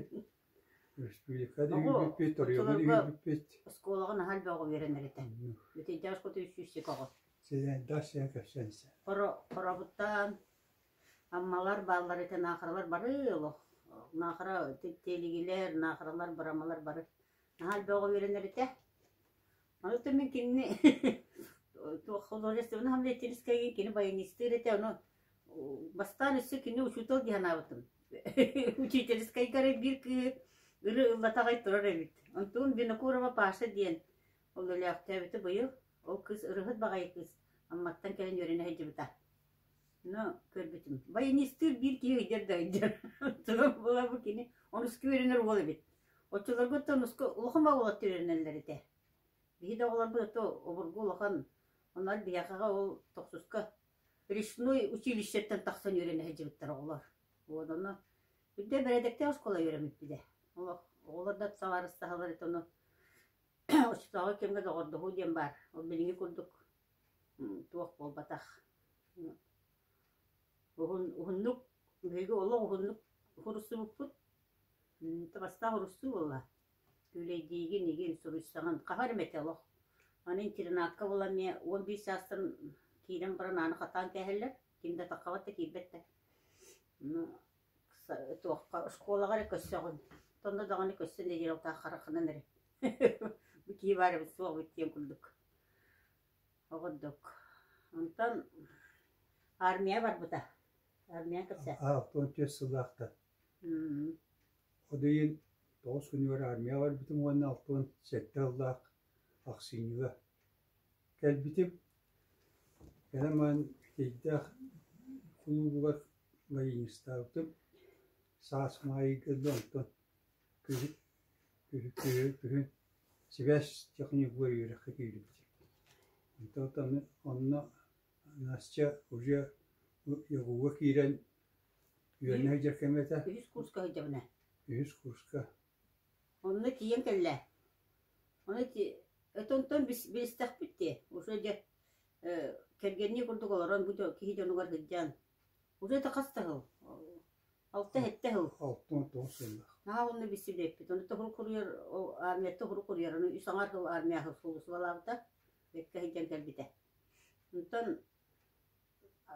республикада үүрбүппүт, оройуоҥҥа үүрбүппүт. Оскуолаҕа наһаа элбэх оҕо үөрэнэр этэ. Бүтэйдээх оскуолата 300 оҕо. Сэлээндээх сиэн көрсөн Хоробуттаан Аммалар бааллар этэ, Наахаралар бары олох. Наахара Тиэлигилэр, Наахаралар, Бырамалар бары наһаа элбэх оҕо үөрэнэр этэ. Ону мин кинини туох художественнай хамлетическайга кини баянистыыр этэ, ону бастаан өссө кини учуутал дии санаабытым. Учительскайга эрэ биир кыыһы ыры ыллатаҕай турар эбит. Онтун Винокурова Паша диэн ол өлөөхтөөбүтэ быйыл. Ол кыыс ырыһыт баҕайы кыыс Амматтан кэлэн үөрэнэ сылдьыбыта. Ну, көрбүтүм. Баянистыыр биир киһи ыйдьар да ыйдьар. Тугу була бу кини онуска үөрэнэр уол эбит. Оччолорго оттон онуска улахан баҕалар үөрэнэллэр этэ. Биһи да оҕолорбут ото обургу улахан онон биһиэхэҕэ ол тохсуска речной училищеттан тахсан үөрэнэ сылдьыбыттар оҕолор. Вот ону үрдэ бэрэдэктээх оскуола үөрэммиппит Олох оҕолор да сабаарыстаһалар этэ ону оччотооҕу кэмҥэ доҕордоһуу диэн баар. Ол билиҥҥи курдук туох буолбатах. Уһун уһуннук биһиги олох уһуннук хуруссубуппут. Табастаах уруссуу буолла. Күүлэйдиигин, игин, суруйсаҕын. Хаһар эмэтэ олох. Аны интернакка буолан эмиэ 11 саастан киирэн баран ааны хатаан кээһэллэр. Ким да таххабат да киирбэт да. Ну, туохха оскуолаҕа эрэ көрсөҕүн. Онно даҕаны көрсөн нэдиэлэ хараххынан эрэ. Бу киһи баар эбит суох эбит диэн курдук. Оҕордук. Онтон армия барбыта. Армия кэпсээ. 64 сыллаахта. Одуйун тоҕус күнүгэр армия барбытым уонна 67 сыллаах ахсынньыга кэлбитим. Кэлэн баран Бүтэйдээх кулуубугар военистаабытым. Саас маайга онтон күһүн күһүн сибээс техникугар үөрэххэ киирбитим. Онтон онно Настя уже ЯГУ-га киирэн үөрэнэ сылдьар кэмэ этэ. Үһүс курска сылдьабын ээ. Үһүс курска. Онно тиийэн кэллэ. Ону онтон билистэхпит дии. Уже дьэ кэргэннии курдук олорон бу киһи дьонугар сылдьан. Уже это хас да сыл? Алта-сэттэ сыл. 69 сыллаах. Наһаа уонна билсибэппит. Ону тоһур куруйар, армията тоһур куруйар. Ону үс аҥар сыл армияҕа сулууспалаабыта. Бэккэ сылдьан кэлбитэ. Онтон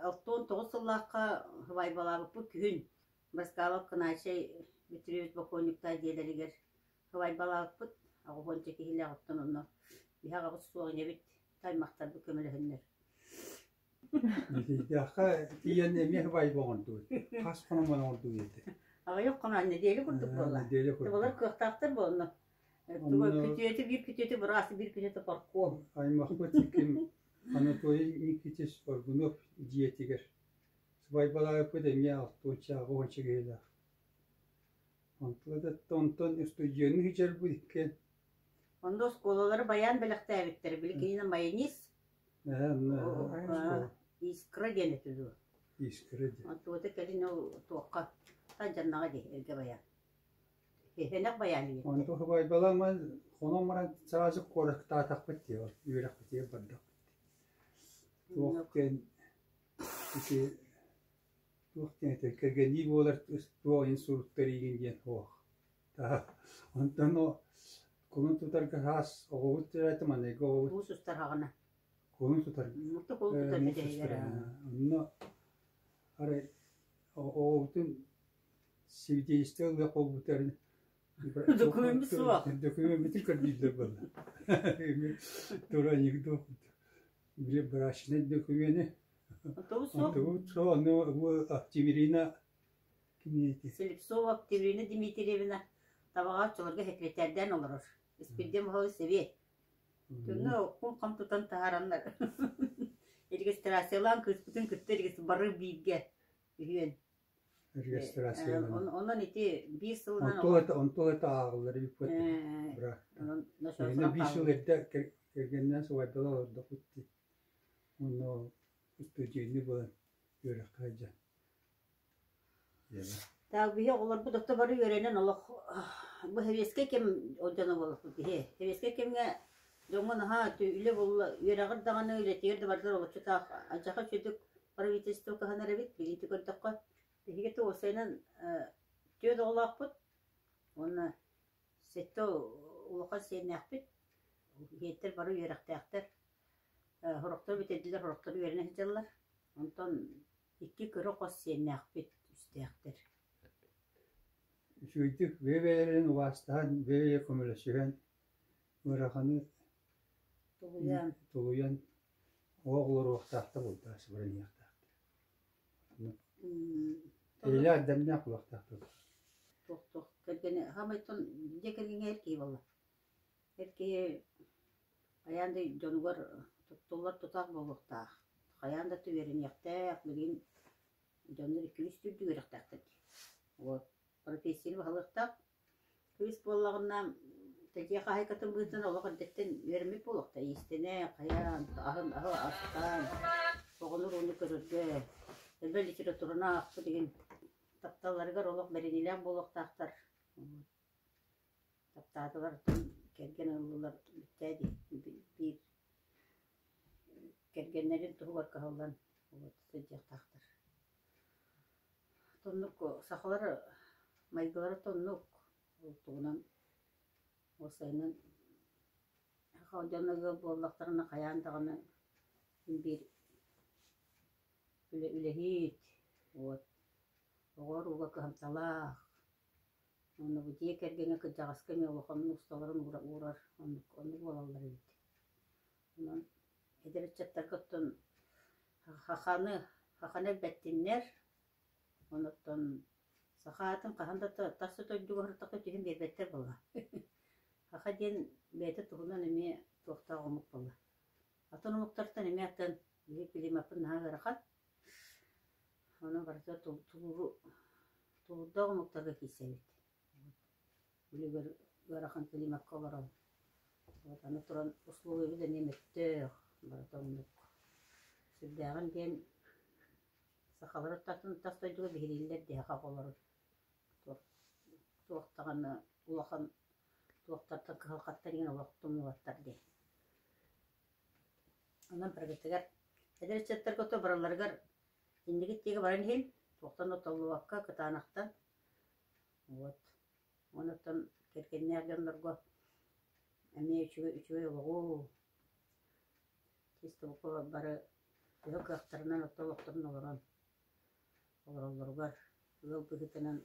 69 сыллаахха сыбаайбалаабыппыт күһүн Баскалов Кынаачай Бүтүрүөбүт бокуонньуктаах дьиэлэригэр сыбаайбалаабыппыт. Аҕыс уонча киһилээх оттон онно биһи аҕабыт суох инэбит аймахтарбыт көмөлөһөннөр. Итийдэххэ тиийэн эмиэ сыбаайба оҥордубут. Хас хонон оҥордубут этэ. Аҕыйах хонон нэдиэлэ курдук буолла. Нэдиэлэ курдук. Табалар кыахтаахтар буолла. Күтүөтү биир күтүөтү быраас биир күтүөтү парком. Аймахпыт ким Анатолий Никитич Аргунов дьиэтигэр сыбайбалаабыппыт эмиэ алтуонча аҕыһуонча киһилээх. Онтон устудьуоннуу сылдьарбыт иккиэн. Онно оскуолалары байаан бэлэхтээбиттэр. Били кинини майонез Искра диэн этэ дуо? Искра диэн. Онтуота кэлин ол туохха Тадьаннаҕа дии эргэ байаан. Эһэнэх байаан үөттэ. Онту сыбаайбалаан хонон баран сразу куораттаатахпыт дии, үөрэхпитигэр бардахпыт. Туох диэн ити туох диэн этэй кэргэннии буолар туох инструктор игин диэн суох. Онтон кулун тутарга саас оҕобут төрөөтө маныга оҕобут Муус устар хаҕына. Кулун тутар. Мурта кулун тутар бүтэһигэр. Онно арай оҕобутун свидетельство ылыах буолбуттарын Документ суох. Документ көрдүүллэр буолла. Тура анекдот. Били брачный документы. Онтубут суох. Онтубут суох. Октябрина кимиэти? Слепцова Октябрина Дмитриевна табаҕа оччолорго секретарьдаан олорор. Испирдиэн Михайлович сэбиэт. Түҥҥэ кум-хам тутан таһаараннар регистрациялаан кыыспытын кытта бары бииргэ үһүөн. Регистрацияланан. Онон ити биир сылынан Онтул это ааҕыллар үппэт. Эһине биир сыл эрдэ кэргэнинэн субайдала олордохпут дии. Онно устудьуоннуу буолан үөрэххэ сылдьан. Так биһи оҕолорбут ото бары үөрэнэн олох бу сэбиэскэй кэм дьоно буоллахпыт биһи. Сэбиэскэй кэмҥэ дьоҥҥо наһаа үлэ буолла үөрэҕэр даҕаны үлэтигэр да барытыгар олоччутаах алдьархай үчүгэйдик правительство кыһанар эбит билигин көрдөххө. Биһиги уопсайынан түөрт оҕолоохпут уонна сэттэ улахан сиэннээхпит. Иһиэттэр бары үөрэхтээхтэр. Сорохтор бүтэрдилэр, сорохтор үөрэнэ сылдьаллар. Онтон Икки кыра хос сиэннээхпит, үстээхтэр. Үчүгэйдик бэйэ-бэйэлэрин убаастаһан, бэйэ-бэйэ көмөлөсүһэн, ыараханы Тулуйан. тулуйан оҕо олоруохтаахтар буолбатах сыбырыйыахтаахтар. Эйэлээх дэмнээх буолуохтаахтар. Туох-туох кэргэни хаамайтан дьиэ кэргэҥҥэ эр киһи буолла. Эр киһи хайаан да дьонугар туттуллар тутаах буолуохтаах, хайаан да үөрэниэхтээх, билигин дьоннор иккилии үстүүрдүү үөрэхтээхтэр дии. Вот профессияны баһылыахтаах. Кыыс буоллаҕына дьиэ хаһаайкатын быһыытынан олох эрдэттэн үөрэммит буолуохтаах, иистэнэ, хайаан, аһын аһы астаан, оҕону-урууну көрөргө, элбэх литератураны аахпыт игин тапталларыгар олох бэриниилээх буолуохтаахтар. Таптаатылар, кэргэн ыллылар бүттээ дии биир кэргэннэрин туһугар кыһаллан вот сылдьыахтаахтар. Тоннук сахалар майгылара тоннук ол тугунан уопсайынан саха дьоно ыал буоллахтарына хайаан даҕаны биир үлэһит вот оҕо-урууга кыһамталаах Уонна бу дьиэ кэргэҥҥэ кырдьаҕаска эмиэ улахан усталарын уурар оннук оннук буолаллар эбит. Онон эдэр ыччаттарга оттон хаханы хаханы элбэттиннэр, онуттан саха аатын хаһан да тас да дойдуга сырыттахха түһэн биэрбэттэр буолла. Саха диэн бэйэтэ туһунан эмиэ туохтаах омук буолла. Атын омуктартан эмиэ атын биһиги климаппыт наһаа ыарахан. Онон барыта тулууру тулуурдаах омуктарга киирсэбит. Үлүгэр ыарахан климакка олорон. Вот аны туран условиебыт эмиэ мөлтөх, барыта оннук. Сүрдээҕин диэн сахалары тас дойдуга биһирииллэр дии саха оҕолорун. Туох туох даҕаны улахан туохтартан кыһалҕаттан иҥэн олох тумнубаттар дии. Онон барыгытыгар эдэр ыччаттарга то баралларыгар иннигит диэки баран иһин, туохтан да толлубакка, кытаанахтан. Вот. Онуттан кэргэннээх дьоннорго эмиэ үчүгэй үчүгэй олоҕу, чисто бары төһө кыахтарынан отто олохторун олорон олороллоругар ыал быһыытынан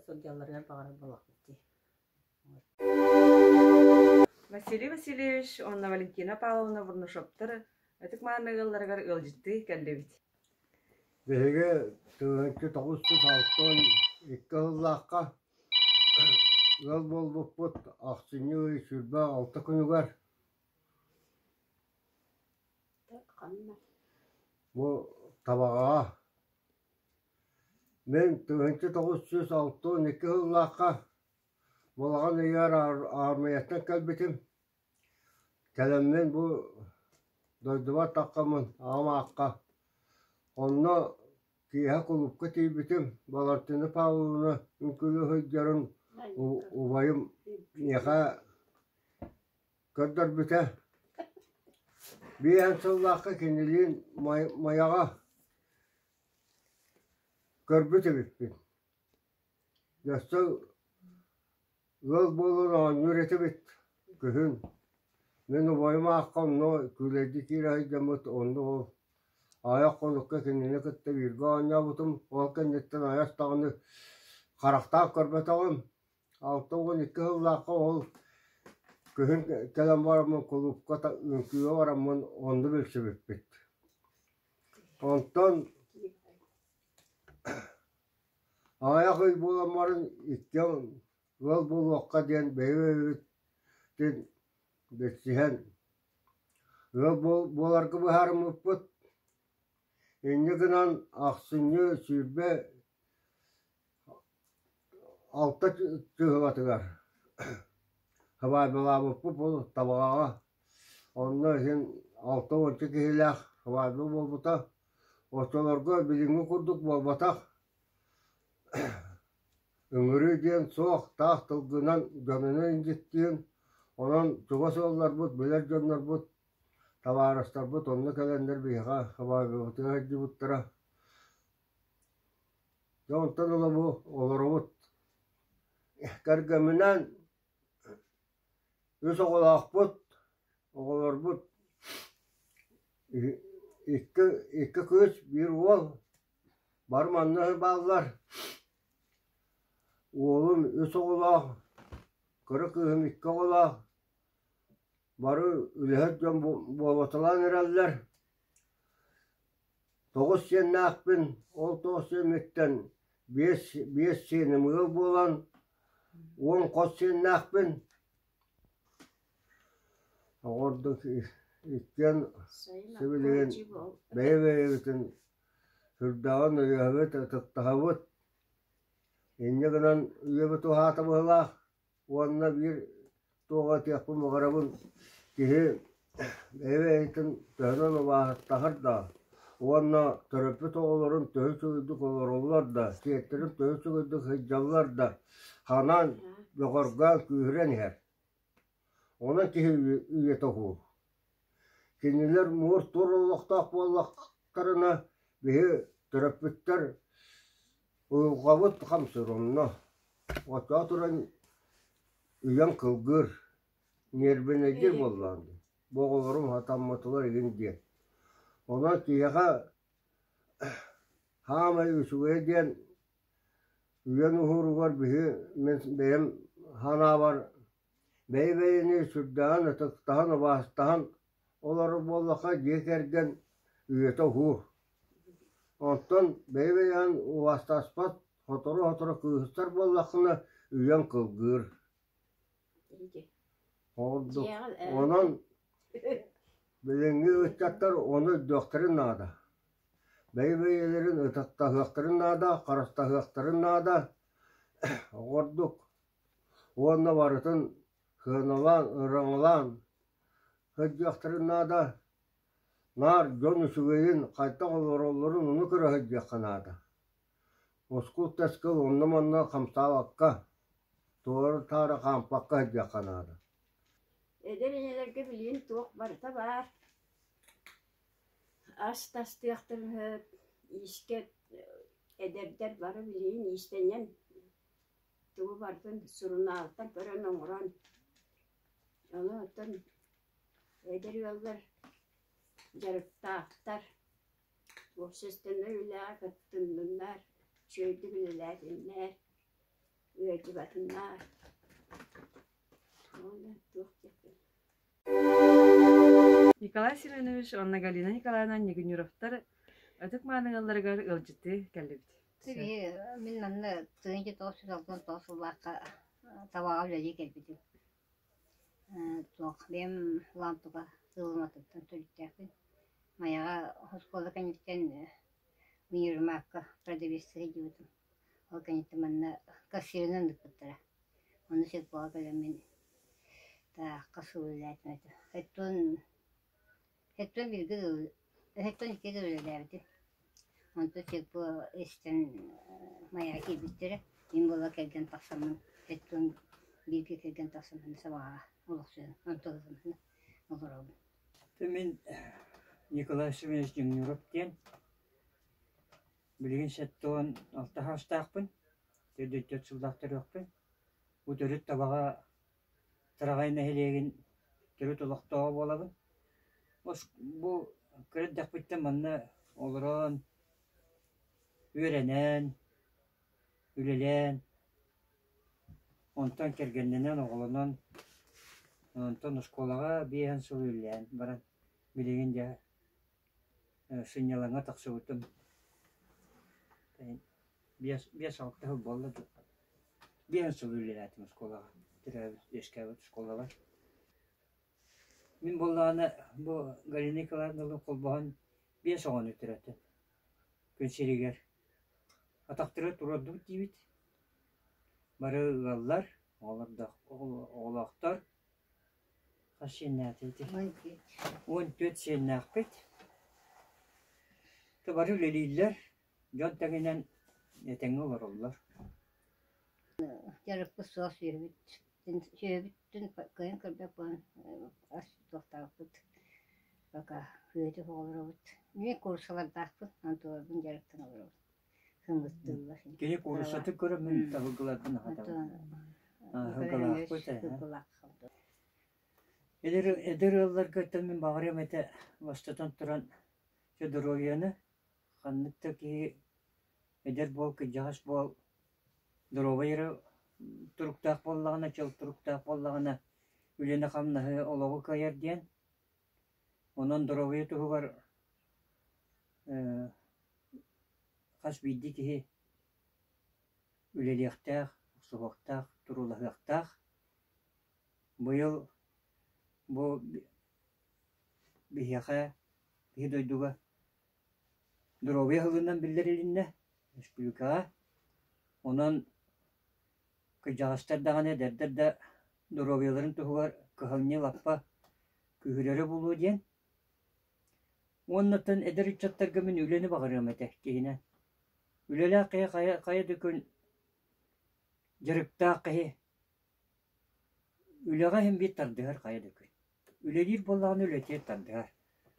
сылдьалларыгар баҕарар буоллахпыт дии. Василий Васильевич уонна Валентина Павловна Бурнашовтар ытык мааны ыалларыгар ыалдьыттыы кэллибит. Биһиги 1962 сыллаахха ыал буолбуппут ахсынньы ый 26 күнүгэр бу Табаҕаҕа мин 1962 сыллаахха Балаҕан ыйыгар аармыйаттан кэлбитим. Кэлэммин бу дойдубар таххаммын аҕам аахха. Онно киэһэ кулуупка тиийбитим, Балартина Павловна үҥкүүлүү сылдьарын Убайым миэхэ көрдөрбүтэ. Биэһэн сыллаахха кинилиин Майаҕа көрбүт эбиппин. Өссө ыал буолан оонньуур этибит күһүн. Мин убайым аахха онно күүлэйдии киирэ сылдьаммыт онно ол аҕыйах хонукка кинини кытта бииргэ оонньообутум. Ол кэнниттэн айас даҕаны харахтаах көрбөтөҕүм. 62 сыллаахха ол күһүн кэлэн бараммын кулуупка үҥкүүгэ бараммын онно билсибиппит. Онтон аҕыйах ый буолан баран иккиэн ыал буолуохха диэн бэйэ-бэйэбитин билсиһэн ыал буоларга быһаарыммыппыт. Инньэ гынан ахсынньы 26 чыһылатыгар сыбаайбалаабыппыт бу Табаҕаҕа. Онно иһин 60 киһилээх сыбаайба буолбута. Оччолорго билиҥҥи курдук буолбатах. Ыҥырыы диэн суох, таах тылгынан дьонунан илдьиттиин, онон чугас ыалларбыт, билэр дьоннорбут, табаарыстарбыт онно кэлэннэр биһиэхэ сыбаайбабытыгар сылдьыбыттара. Дьэ онтон ыла бу олоробут. Кэргэмминээн үс оҕолоохпут, оҕолорбут икки, икки кыыс, биир уол. Бары манна бааллар. Уолум үс оҕолоох, кыра кыыһым икки оҕолоох. Бары үлэһит дьон буолуталаан эрэллэр. Тоҕус сиэннээхпин, ол тоҕус сиэммиттэн биэс, биэс сиэним ыал буолан, 10 хос сиэннээхпин. Оҕордук иккиэн сибилигин бэйэ-бэйэбитин сүрдээҕин өйөһөбүт, ытыктаһабыт. Инньэ гынан үйэбит уһаата быһыылаах уонна биир туох этиэхпин баҕарабын киһи бэйэ-бэйэтин төһөнөн убааһыттаһар да уонна төрөппүт оҕолорун төһө үчүгэйдик олороллор да, сиэттэрин төһө үчүгэйдик сылдьаллар да ханаан бөҕөргөөн күүһүрэн иһэр. Онон киһи үйэтэ уһуур. Кинилэр муор-туор олохтоох буоллахтарына, биһи төрөппүттэр уйулҕабыт хамсыыр онно. Оччоҕо туран үйэм кылгыыр, ньиэрбинэйдиир буоллаҕым дии. Бу оҕолорум сатамматылар игин диэн. Онон киһиэхэ саамай үчүгэйэ диэн үйэн уһууругар биһи мин бэйэм санаабар бэйэ-бэйэни сүрдээҕин ытыктаһан, убаастаһан олорор буоллахха дьиэ кэргэн үйэтэ уһуур. Онтон бэйэ-бэйэҕин убаастаспат, сотору-сотору кыыһырсар буоллаххына үйэҥ кылгыыр. Ордук. Онон билиҥҥи ыччаттар ону өйдүөхтэрин наада. Бэйэ-бэйэлэрин ытыктаһыахтарын наада, харыстаһыахтарын наада. Ордук уонна барытын сыаналаан, ыраҥалаан сылдьыахтарын наада. Наар дьон үчүгэйин, хайдах олороллорун ону көрө сылдьыахха наада. Ускул-тэскил онно-манна хамсаабакка, туора-таара хаампакка сылдьыахха наада. Эдэр ийэлэргэ билигин туох барыта баар. Ас тастыахтарын сөп, иискэ эдэрдэр бары билигин иистэнэн тугу барытын сурунаалтан көрөн оҥорон, ону оттон эдэр ыаллар дьарыктаахтар, уопсастыбаннай үлэҕэ кыттынныннар, үчүгэйдик үлэлээтиннэр, ыалдьыбатыннар. Уонна туох диэхпиний Николай Семенович уонна Галина Николаевна Нигинюровтар ытык мааны ыалларыгар ыалдьыттыы кэллибит. Мин манна 1969 сыллаахха табаҕа үлэлии кэлбитим. Туох бэйэм Лаампыга Тылыматыттан төрүттээхпин. Майаҕа оскуола кэнниттэн универмагка продавецтыы сылдьыбытым. Ол кэнниттэн манна кассирынан ыыппыттара. Онно сельпоҕа кэлэммин таахха сыл үлэлээтим этэ. Хэттон хэттон бииргэ хэттон иккигэ үлэлээбитим. Онтон сельпо истэн Майаҕа киирбиттэрэ. Мин буола кэргэн тахсаммын. Сэттиэн бииргэ кэргэн тахсан Сабаҕаҕа олохсуйан онтон олоробун. Мин Николай Семенович Дьоҥньуурап диэн билигин 76 саастаахпын, 44 сыллаах төрүөхпүн. Бу төрүт Табаҕа Тараҕай нэһилиэгин төрүт олохтооҕо буолабын. Бу кыра эрдэхпиттэн манна олорон, үөрэнэн, үлэлээн, онтон кэргэннэнэн, оҕолонон, онтон оскуолаҕа биэһэн сыл үлэлээн баран билигин дьэ сынньалаҥҥа тахсыбытым 5-6 сыл буолла дуу. 5 сыл үлэлээтим оскуолаҕа, төрөөбүт, үөскээбит оскуолабар. Мин буоллаҕына бу Галина Николаевналыын холбоһон биэс оҕону төрөтөн күн сиригэр атахтара туруордубут диибит. Бары ыаллар, оҕолоохтор. Хас сиэннээхтий 14 сиэннээхпит. Бары үлэлииллэр, дьон тэҥинэн этэҥҥэ олороллор. Дьарыкпыт суох сүөһүбүт сүөһүбүтүн кыайан көрбөт буолан ас туохтаабыппыт пока күөтүк оҕолоробут. Эмиэ куурусалардаахпын, онтуларбын дьарыктан олоробут. Кымыстыыллар. Кини кууруссатын көрөн мин таһылгыларбын аһатабын. Аһылгылаахпыт ээ. Эдэр, эдэр ыалларга мин баҕарыам этэ бастатан туран дьэ доруобуйаны ханнык да киһи эдэр буол, кырдьаҕас буол доруобай эрэ туруктаах буоллаҕына, чөл туруктаах буоллаҕына үлэни-хамнаһы, олоҕу кыайар диэн. Онон доруобуйа туһугар хас биирдии киһи үлэлиэхтээх, охсуһуохтаах, туруулаһыахтаах. Быйыл бу биһиэхэ, биһи дойдуга доруобуйа сылынан биллэрилиннэ республикаҕа. Онон кырдьаҕастар даҕаны, эдэрдэр да доруобуйаларын туһугар кыһамньы лаппа күүһүрэрэ буолуо диэн. Уоннаттан эдэр ыччаттарга мин үлэни баҕарыам этэ киһинэн. Үлэлээх киһи хайа, хайа да күн дьарыктаах киһи Үлэҕэ иһин биир тардыһар хайа да күн. Үлэлиир буоллаҕына үлэтигэр тардыһар.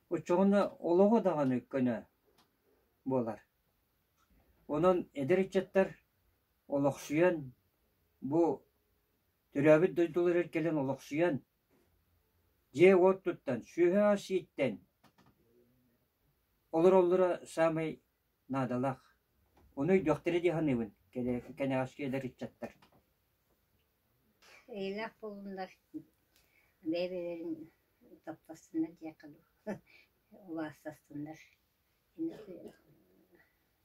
Оччоҕуна олоҕо даҕаны көнө буолар. Онон эдэр ыччаттар олохсуйан, бу төрөөбүт дойдуларыгар кэлэн олохсуйан, дьиэ-уот туттан, сүөһү-ас ииттэн олороллоро саамай наадалаах. Ону өйдүөхтэрэ дии саныыбын кэнэҕэски эдэр ыччаттар. Эйэлээх буоллуннар, бэйэ-бэйэлэрин таптастыннар диэххэ дуу, убаастастыннар. Итини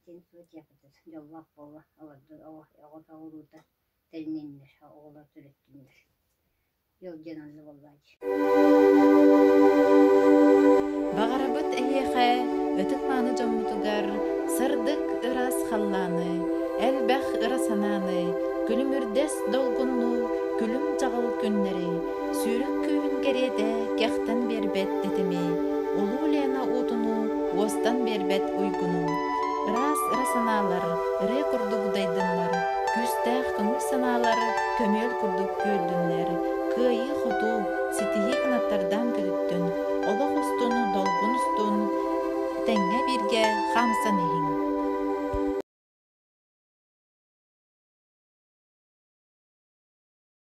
тугу диэххэ дьоллоох буола оҕо оҕолуута тэрининнэр, оҕолор төрөттүннэр. Дьол диэн онно буоллаа дии. Баҕарабыт эһиэхэ ытык-мааны дьоммутугар сырдык ыраас халлааны, элбэх ыра санааны, күлүмүрдэс долгуннуу күлүм-чаҕыл күннэри, сүүрүк күүһүн кэриэтэ кэхтэн биэрбэт тэтими, улуу Лена уутунуу уостан биэрбэт уйгуну, ыраас ыра санаалар ырыа курдук дайдыннар, күүстээх көҥүл санаалар көмүөл курдук күөрдүннэр, кыайыы-хотуу, ситиһии кынаттардаан көтүттүн, олох устун, долгун устун тэҥҥэ бииргэ хаамсан иһиҥ.